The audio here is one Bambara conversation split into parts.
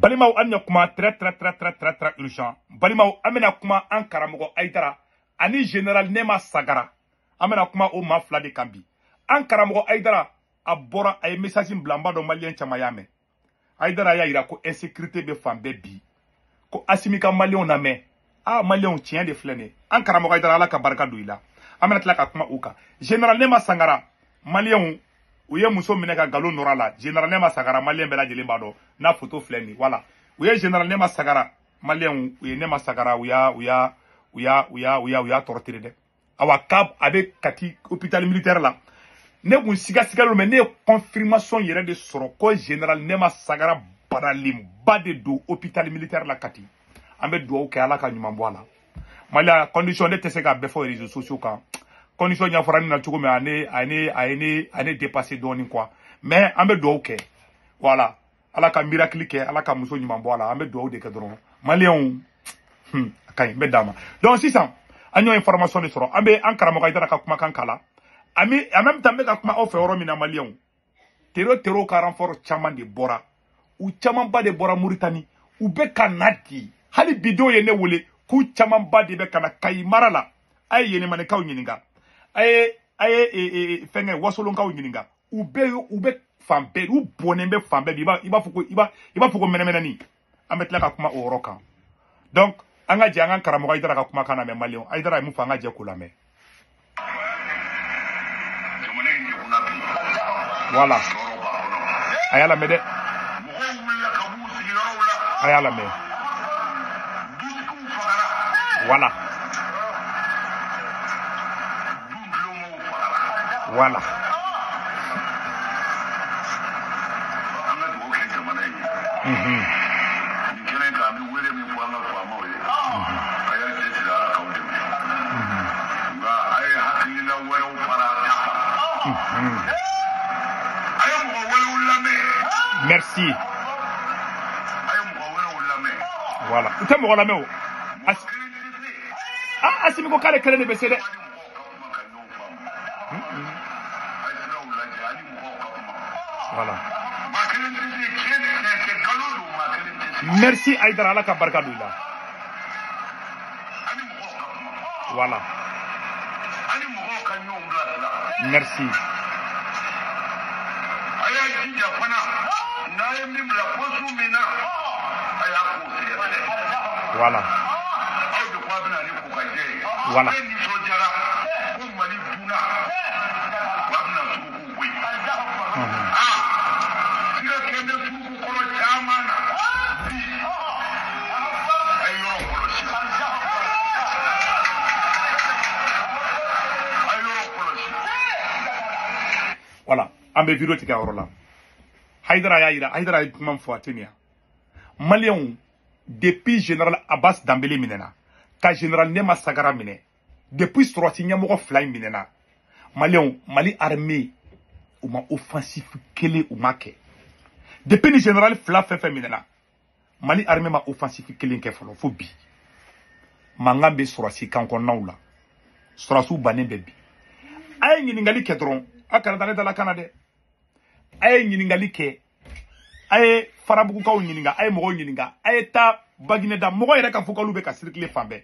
Balimaw an ɲa kuma très très très très très très urgent. Balimaw an bɛna kuma an karamɔgɔ Hayidara ani général Nema Sagara. An bɛna kuma o maa fila de kan bi. An karamɔgɔ Hayidara a bɔra a ye message bila, n b'a dɔn maliyɛn caman y'a mɛn. Hayidara y'a yira ko insécurité bɛ fan bɛɛ bi. Ko Asimi ka maliyɛnw lamɛn. Ah maliyɛnw tiɲɛ de filɛ nin ye. An karamɔgɔ Hayidara Ala ka barika don i la. An bɛna tila ka kuma o kan. Général Nema Sangara maliyɛnw u ye muso minɛ ka nkalon nɔrɔ a la. Général Nema Sagara maliyɛn bɛɛ lajɛlen b'a dɔn n'a photo filɛ nin ye. Voilà. U ye général Nema Sagara maliyɛnw u ye Nema Sagara u y'a torturer dɛ. Awa k'a a bɛ Kati hôpital militaire la. Ne kun sigasigalen mais ne ye confirmation yɛrɛ de sɔrɔ ko général Nema Sagara banalenba de don hôpital militaire la Kati. An bɛ dugawu kɛ Ala ka ɲuman bɔ a la. Maliya condition ne tɛ se k'a bɛɛ fɔ réseaux sociaux kan. Condition ɲɛfɔra ne na cogo min a ne dépassé dɔɔnin quoi. Mais an bɛ dugawu kɛ. Voilà. Ala ka miracle kɛ, Ala ka muso ɲuman bɔ a la. An bɛ dugawu de kɛ dɔrɔn. Maliyɛnw a ka ɲi, n bɛ d'a ma. Donc sisan an y'o information de sɔrɔ. An bɛ an karamɔgɔ Hayidara ka kumakan kala. En même temps n bɛ ka kuma aw fɛ yɔrɔ min na maliyɛnw. Terro ka renfort caman de bɔra. U camanba de bɔra Mauritanie. U bɛ ka na di. Hali bi dɔw ye ne wele k'u camanba de bɛ ka na Kayi mara la. A ye Yélimanekaw ɲininka. A ye fɛnkɛ Wasolonkaw ɲininka. U bɛ fan bɛɛ, u bɔnnen bɛ fan bɛɛ bi. I b'a fɔ ko mɛnɛmɛnɛni. An bɛ tila ka kuma o yɔrɔ kan. Donc an ka jɛ an ka karamɔgɔ Hayidara ka kumakan lamɛn maliyɛnw. Hayidara ye mun fɔ an ka jɛ k'o lamɛn. Voilà. A y'a lamɛn dɛ. A y'a lamɛn. Voilà. Voilà. Merci. Voilà. U tɛ mɔgɔ lamɛn o. Asimi ko k'ale kelen de bɛ se dɛ. Voilà. Merci Hayidara, Ala ka barika don i la. Voilà. Merci. Voilà. Voilà. Voilà. An bɛ vidéo tigɛ a yɔrɔ la. Hayidara y'a yira, Hayidara ye kuma min fɔ a tɛ nin ye. Maliyɛnw depuis général Abbas Dambélé minɛna ka général Nema Sagara minɛ, depuis sɔrɔsi ɲɛmɔgɔ fila in minɛna, maliyɛnw Mali armée u ma offensive kelen u ma kɛ. Depuis ni général fila fɛn fɛn minɛna, Mali armée ma offensive kelen kɛ fɔlɔ fo bi. Mankan bɛ sɔrɔsi kan kɔnɔnaw la, sɔrɔsiw bannen bɛ bi. A ye ɲininkali kɛ dɔrɔn, a kana taa ne da la kan na dɛ. A ye ɲininkali kɛ, a ye farabugukaw ɲininka, a ye mɔgɔw ɲininka, a ye taa Bagineda mɔgɔ yɛrɛ ka fɔ k'olu bɛ ka circuler fan bɛɛ.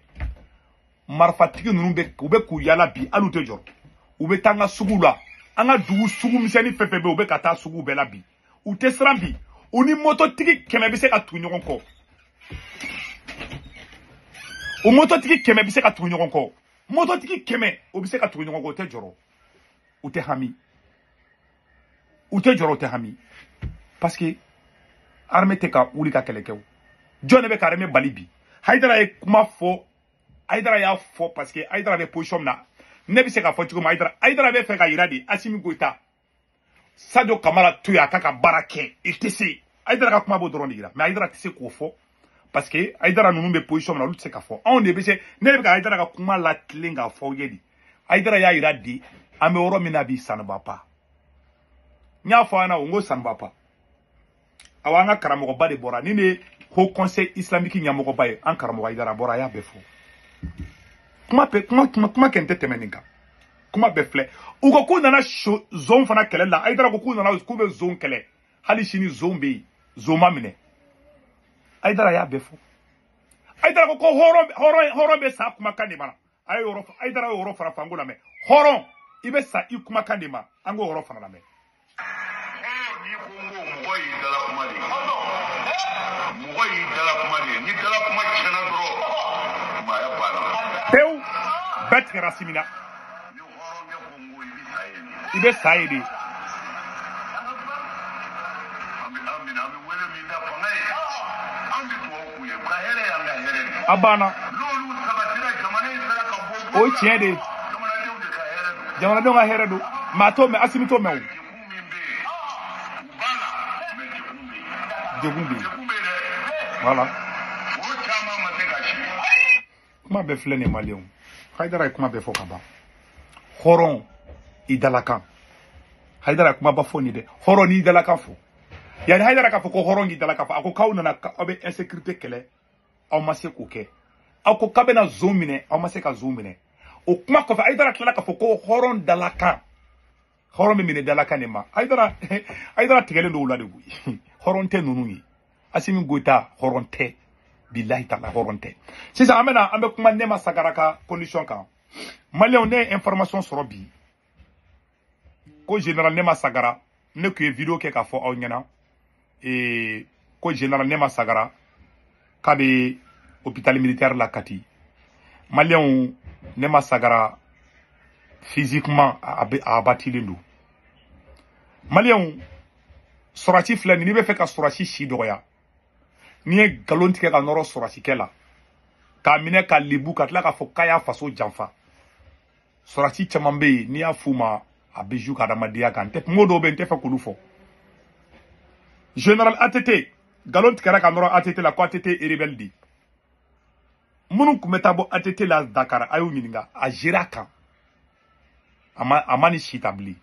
Marifatigi ninnu bɛ u bɛ k'u yala bi, hali u tɛ jɔ. U bɛ taa an ka sugu la, an ka dugu sugu misɛnnin fɛn fɛn bɛ yen, u bɛ ka taa sugu bɛɛ la bi. U tɛ siran bi. U ni mototigi 100 bɛ se ka tugu ɲɔgɔn kɔ. O mototigi 100 bɛ se ka tugu ɲɔgɔn kɔ. Mototigi 100 o bɛ se ka tugu ɲɔgɔn kɔ, u tɛ jɔrɔ. U tɛ hami. U tɛ jɔrɔ, u tɛ hami. Parce que armée tɛ ka wuli ka kɛlɛ kɛ o. Jɔn de bɛ ka armée bali bi? Hayidara ye kuma fɔ, Hayidara y'a fɔ parce que Hayidara bɛ position min na, ne bɛ se k'a fɔ cogo min Hayidara bɛ fɛ ka yira de Asimi Goïta, Sadio Kamara to yen a k'a ka baara kɛ, i tɛ se. Hayidara ka kuma b'o dɔrɔn de yira, mais Hayidara tɛ se k'o fɔ parce que Hayidara ninnu bɛ position min na, olu tɛ se k'a fɔ. Anw de bɛ se, ne de bɛ ka Hayidara ka kuma latilen k'a fɔ aw ye de. Hayidara y'a yira de an bɛ yɔrɔ min na bi, ça ne va pas. N y'a fɔ an ɲɛna o, n ko ça ne va pas. Awa an ka karamɔgɔba de bɔra ni ne Haut Conseil islamique ɲɛmɔgɔba ye, an karamɔgɔ Hayidara bɔra a y'a bɛɛ fɔ. Kuma kɛ n tɛ tɛmɛ nin kan. Kuma bɛɛ filɛ. U ko k'u nana zon fana kɛlɛ la. Hayidara ko k'u nana k'u bɛ zon kɛlɛ. Hali sini zon bɛ yen, zon ma minɛ. Haïdara y'a bɛɛ fɔ. Haïdara ko hɔrɔn bɛ sa kumakan de ma. A ye yɔrɔ Haïdara ye yɔrɔ fara fanko lamɛn. Hɔrɔn i bɛ sa i kumakan de ma. An k'o yɔrɔ fana lamɛn. N'i ko n ko mɔgɔ y'i dala kuma de ye. Mɔgɔ y'i dala kuma de ye. Ni dala kuma tiɲɛna dɔrɔn maaya banna. Pewu bɛɛ tigɛra Assimi na. Ni hɔrɔnkɛ ko n ko i bɛ sa yen de. I bɛ sa yen de. An bɛ wele min da fanga ye. An bɛ dugawu k'u ye. U ka hɛrɛ y'an ka hɛrɛ de ye. A banna. N'olu sabatira jamana in sera ka bɔ. O ye tiɲɛ de ye. Jamanadenw de ka hɛrɛ don. Jamanadenw ka hɛrɛ don. Maa t'o mɛn, Assimi t'o mɛn o. Degun min bɛ yen, u b'a la, mais degun bɛ yen. Degun bɛ yen. Degun bɛ yen dɛ. Voilà. Foro caman ma se ka si. Kuma bɛɛ filɛ nin ye maliyɛnw. Haïdara ye kuma bɛɛ fɔ ka ban. Hɔrɔn i dalakan. Haïdara ye kumaba fɔ nin dɛ. Hɔrɔn n'i dalakan fɔ. Yani Haïdara k'a fɔ ko hɔrɔn k'i dalakan fɔ. A ko k'aw nana aw bɛ insécurité kɛlɛ. Aw ma se k'o kɛ. Aw ko k'a bɛna zon minɛ. Aw ma se ka zon minɛ. O kuma kɔfɛ Haïdara tilala k'a fɔ ko hɔrɔn dalakan. Hɔrɔn bɛ minɛ dalakan de ma. Haïdara tigɛlen don o la de koyi. Hɔrɔn tɛ ninnu ye. Assimi Goïta hɔrɔn tɛ. Bilahi ta'ala hɔrɔn tɛ. Sisan an bɛna an bɛ kuma Nema Sagara ka condition kan. Maliyɛnw ne ye information sɔrɔ bi. Ko général Nema Sagara ne tun ye vidéo kɛ k'a fɔ aw ɲɛna. Ko général Nema Sagara k'a bɛ hôpital militaire la Kati. Maliyɛnw Nema Sagara physiquement a abatilen don. Maliyɛnw sɔrɔsi filɛ nin n'i bɛ fɛ ka sɔrɔsi si dɔgɔya. N'i ye nkalon tigɛ ka nɔrɔ sɔrɔsikɛ la k'a minɛ ka lebu ka tila k'a fɔ k'a y'a faso janfa. Sɔrɔsi caman bɛ yen n'i y'a f'u ma a bɛ ju ka adamadenya kan. Kungo dɔw bɛ yen n tɛ fɛ k'olu fɔ. Général ATT nkalon tigɛra ka nɔrɔ ATT la ko ATT ye rebelle de ye. Minnu tun bɛ taa bɔ ATT la Dakar a y'u ɲininka a géré a kan. A ma ni si ta bilen.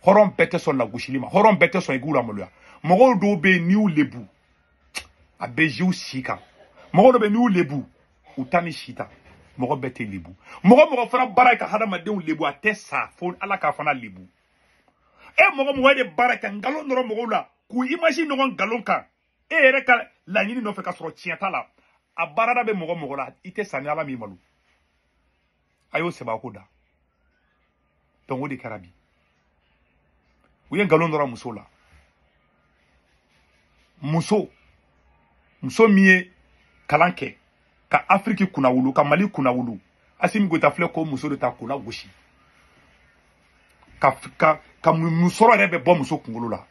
Hɔrɔn bɛɛ tɛ sɔn lagosili ma. Hɔrɔn bɛɛ tɛ sɔn i k'u lamaloya. Mɔgɔw dɔw bɛ yen n'i y'u lebu a bɛ jiw si kan. Mɔgɔ dɔ bɛ n'i y'u lebu u ta ni si ta. Mɔgɔ bɛɛ tɛ lebu. Mɔgɔ fana baara ye ka hadamadenw lebu a tɛ sa fo Ala k'a fana lebu. E mɔgɔ de baara kɛ nkalon nɔrɔ mɔgɔw la k'u image ɲɔgɔn nkalon kan. E yɛrɛ ka laɲini nɔfɛ ka sɔrɔ tiɲɛ t'a la. A baarada bɛ mɔgɔ la i tɛ sa ni Ala m'i malo. A y'o sɛbɛn ko da. Donc o de kɛra bi. U ye nkalon nɔrɔ muso la. Muso min ye kalan kɛ ka Afrique kunnawolo ka Mali kunnawolo. Assimi Goïta filɛ k'o muso de ta k'o lagosi. Ka musɔrɔ yɛrɛ bɛ bɔ muso kunkolo la.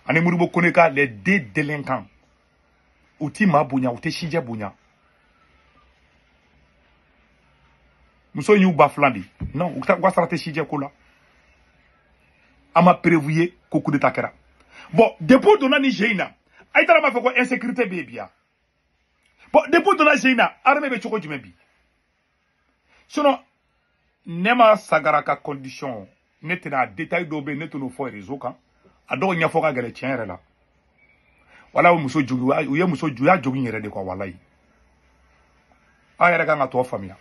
Ani Modibo Kone ka les deux délinquants. U ti maa bonya, u tɛ sijɛ bonya. Muso in y'u ba filan de. Non, u ka sara tɛ sijɛ ko la. A ma prévu ye ko coup d'état kɛra. Bon, depuis u donna ni jeu in na, Haïdara m'a fɔ ko insécurité bɛ yen bi yan. Bon, depuis u donna jeu in na, armée bɛ cogo jumɛn bi? Sinon, Nema Sagara ka condition, ne tɛna détail dɔw bɛ yen ne tɛn'o fɔ réseau kan. A dɔw ɲɛfɔ ka gɛlɛn tiɲɛ yɛrɛ la. Wala u muso jogi, u ye muso ju, u y'a jogin yɛrɛ de quoi walayi. Aw yɛrɛ kan ka tɔ faamuya.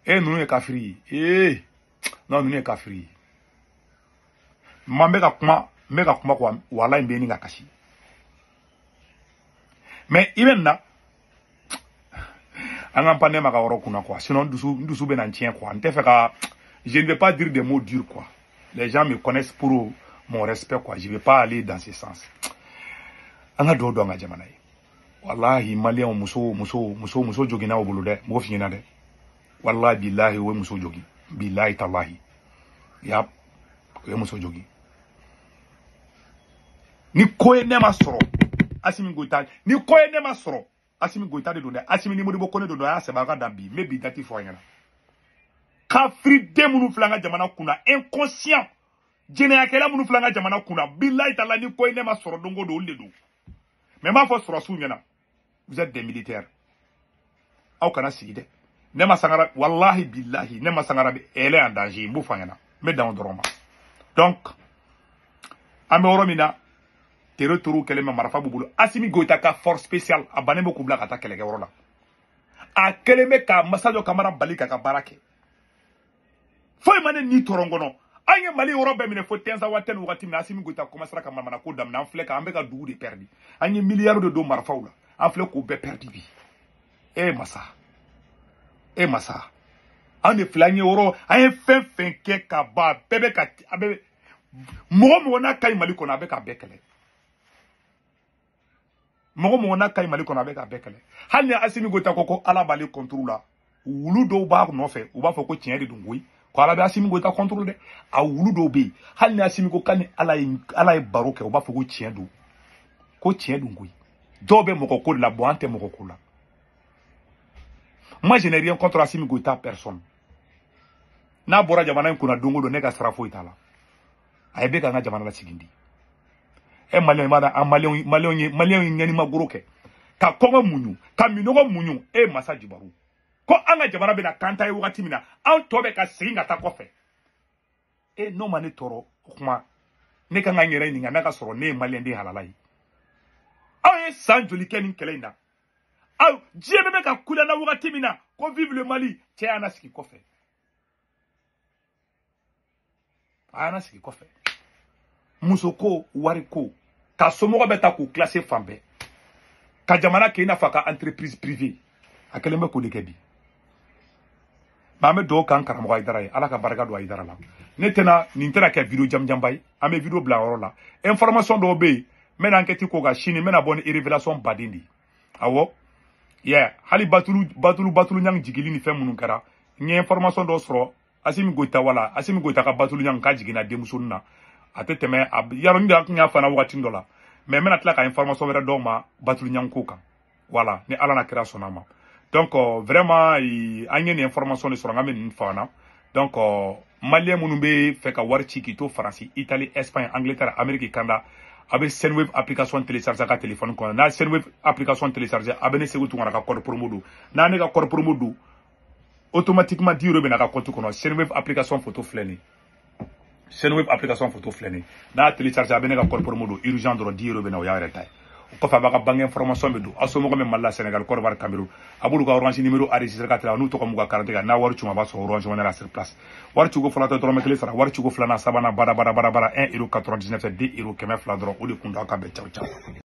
E ninnu ye kafiri ye. Ee, non ninnu ye kafiri ye. Ma n bɛ ka kuma quoi walayi n bɛ ɲini ka kasi. Mais i bɛ nin na an k'an pan Nema ka yɔrɔ kunna quoi sinon n dusu bɛ na n tiɲɛ quoi. N tɛ fɛ ka je ne vais pas dire des mots durs quoi. Les gens me connaissent pour mon respect quoi. Je vais pas aller dans ce sens. An ka dugawu don an ka jamana ye. Walahi maliyɛnw muso joginna o bolo dɛ. N b'o f'i ɲɛna dɛ. Walahi bilahi o ye muso jogin. Bilahi talahi. Yap. O ye muso jogin. Ni ko ye Nema sɔrɔ Assimi Goïta ni ko ye Nema sɔrɔ Assimi Goïta de don dɛ. Assimi ni Modibo Kone de don a y'a sɛbɛn a ka dan bi. N bɛ bi date fɔ a ɲɛna. Kafiriden minnu filɛ an ka jamana kunna inconscient jɛnɛyakɛla minnu filɛ an ka jamana kunna bilahi talahi ni ko ye Nema sɔrɔ don o don olu de don. Mais n b'a fɔ sɔrɔsiw ɲɛna vous êtes des militaires. Aw kana sigi dɛ. Nema Sagara wallahi billahi Nema Sagara bɛ elle est en danger n b'o fɔ a ɲɛna. N bɛ dan o dɔrɔn ma. Donc an bɛ yɔrɔ min na tere toru kɛlen bɛ marifa b'u bolo. Assimi Goïta ka force spéciale a bannen bɛ k'u bila ka taa kɛlɛkɛyɔrɔ la. A kɛlen bɛ ka Sadio Camara bali k'a ka baara kɛ. Foyi ma ne ni tɔɔrɔ n kɔnɔ. An ye Mali yɔrɔ bɛɛ minɛ fo Tɛnsa waati ni wagati min na Assimi Goïta commencera ka manamana ko daminɛ, an filɛ ka an bɛ ka dugu de perdi. An ye miliyari de don marifaw la, an filɛ k'o bɛɛ perdi bi. E masa, e masa, an de filɛ, an ye yɔrɔ, an ye fɛn fɛn kɛ ka ban, a bɛɛ bɛ ka, a bɛ mɔgɔ mɔgɔ n'a ka ɲi Mali kɔnɔ, a bɛ ka bɛɛ kɛlɛ. Mɔgɔ mɔgɔ n'a ka ɲi Mali kɔnɔ, a bɛ ka bɛɛ kɛlɛ. Hali ni Assimi Goïta ko ko Ala b'ale contre la, wulu dɔw b'a nɔfɛ, u b'a fɔ ko tiɲɛ de don koyi, ko Ala bɛ Assimi Goïta contre dɛ. A wulu dɔw bɛ yen, hali ni Assimi ko k'ale ni Ala ye baro kɛ, u b'a fɔ ko tiɲɛ don, ko tiɲɛ don koyi. Dɔw bɛ mɔgɔ ko de la, bon an tɛ mɔgɔ ko la. Moi, je n'ai rien contre Assimi Goïta, personne. N'a bɔra jamana in kunna don o don, ne ka sara foyi t'a la. A ye bɛ k'an ka jamana lasegin di. E Maliyɛn, i b'a dɔn, an Maliyɛnw ye, Maliyɛnw ye ŋɛnimagoro kɛ. Ka kɔngɔ muɲu, ka minɔgɔ muɲu, e masa jibaru. Ko an ka jamana bɛna kan ta ye wagati min na, an tɔ bɛ ka segin ka taa kɔfɛ. E n'o ma ne tɔɔrɔ, o kuma, ne kan ka n yɛrɛ ɲininka n'a ka sɔrɔ ne ye Maliyɛn den halala ye. Aw ye san joli kɛ nin kɛlɛ in na? Aw diɲɛ bɛɛ bɛ ka kule na wagati min na, ko vive le Mali, cɛ y'an sigi kɔfɛ. A y'an sigi kɔfɛ. Muso ko, wari ko, ka somɔgɔ bɛ ta k'u classé fan bɛɛ. Ka jamana kɛ i n'a fɔ a ka entreprise privée. A kɛlen bɛ k'o de kɛ bi. Mais an bɛ dugawu k'an karamɔgɔ Hayidara ye, Ala ka barika don Hayidara la. Ne tɛna nin tɛna kɛ vidéo jamujanba ye, an bɛ vidéo bila yɔrɔ la. Information dɔw bɛ yen, n bɛna enquête k'o kan sini, n bɛna bɔ ni révélation baden de ye. Awɔ. Yeah, hali batulu ɲang jigili ni fɛn minnu kɛra, n ye information dɔ sɔrɔ Assimi Goïta, wala Assimi Goïta ka batulu ɲang k'a jiginna denmusonin na. A tɛ tɛmɛ, a yarɔ n de tun y'a fana wagati dɔ la. Mais n bɛna tila ka information wɛrɛ d'aw ma batulu ɲang ko kan. Voilà, ni Ala na kira sɔnna ma. Donc vraiment an ye nin information de sɔrɔ, n ka bɛ nin faga na. Donc Malien minnu bɛ fɛ ka wari ci k'i to Faransi, Italie, Espagne, Angleterre, Amérique, Canada, a bɛ Sendwave application télécharger a ka téléphone kɔnɔ. N'a Sendwave application télécharger, a bɛ ne Sékou Tounkara ka code promo don. N'a ne ka code promo don, automatiquement 10 euros bɛ n'a ka compte kɔnɔ. Sendwave application photo filɛ nin ye. Sendwave application photo filɛ nin ye. N'a télécharger, a bɛ ne ka code promo don, urgent dɔrɔn 10 euros bɛ na, o y'a yɛrɛ ta ye. O kɔfɛ a b'a ka banque information bɛ don. Aw somɔgɔ bɛ Mali la, Sénégal, Côte d'Ivoire, Cameroun. A b'olu ka Orange numéro enregistré ka tila, n'u tɔgɔ m'u ka carte kan, n'a wari c'u ma, a b'a sɔrɔ Orange Money la sur place. Wari ciko fɔlɔ tɛ dɔrɔmɛ kelen sara, wari ciko filanan, sabanan, bada bada bada bada, 1 euro 99, 2 euro 200 dɔrɔn, o de kun don. Aw ka bɛn, ciao ciao.